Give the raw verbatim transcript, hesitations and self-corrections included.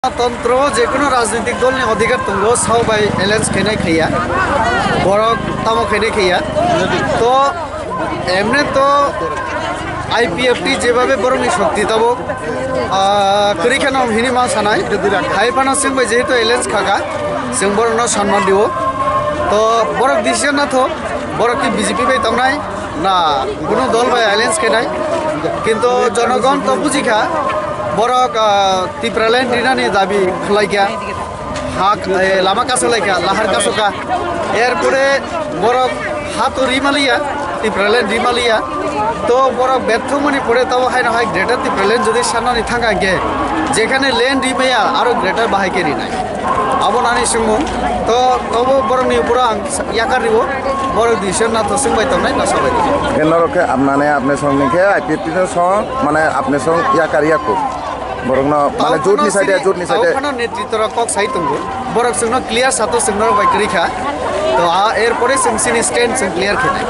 Tontro je kono rajnitik dol ni odhikar tongo, sao bai alliance khainai khaiya, borok tamo khainai khaiya. To emne to I P F T jebabe borok ni shokti tabo, ah, kwrwi kheno hini ma sanai. Hai phano chwng bai jehetu alliance khaka, chwng borok no sanman diwo. To borok decision na tho, borok ki B J P bai tongnai, na, kuno dol bai alliance khainai. Kintu jonogon to bujikha, borok, ah, Tipraland rinani dabi khlaikha, ha, eh, lama kaso laikha, lahar kaso ka. Erpore borok ha to rimaliya, Tipraland rimaliya. To borok betho mani pore tabo haino hai Greater Tipraland jodi sanani thangkha hwnkhe, jekhane land rimaya aro Greater bahai khe rinai. Abo nani sungmung. To, tobo borokni uporo ang sa-, yakar riwo, borok decision na thosung bai tongnai, na sabai. Khe norok khe apnane apne song ni khe I P F T no song, mane apne song yakar yakuk. Borok no, mane jut ni side, jut ni side. Tao phano netritwa rok kok sai tongo. Borok sungno clear sato sung norok bai kwrwi kha. To, a, er pore sung sini stand sung clear khe nai.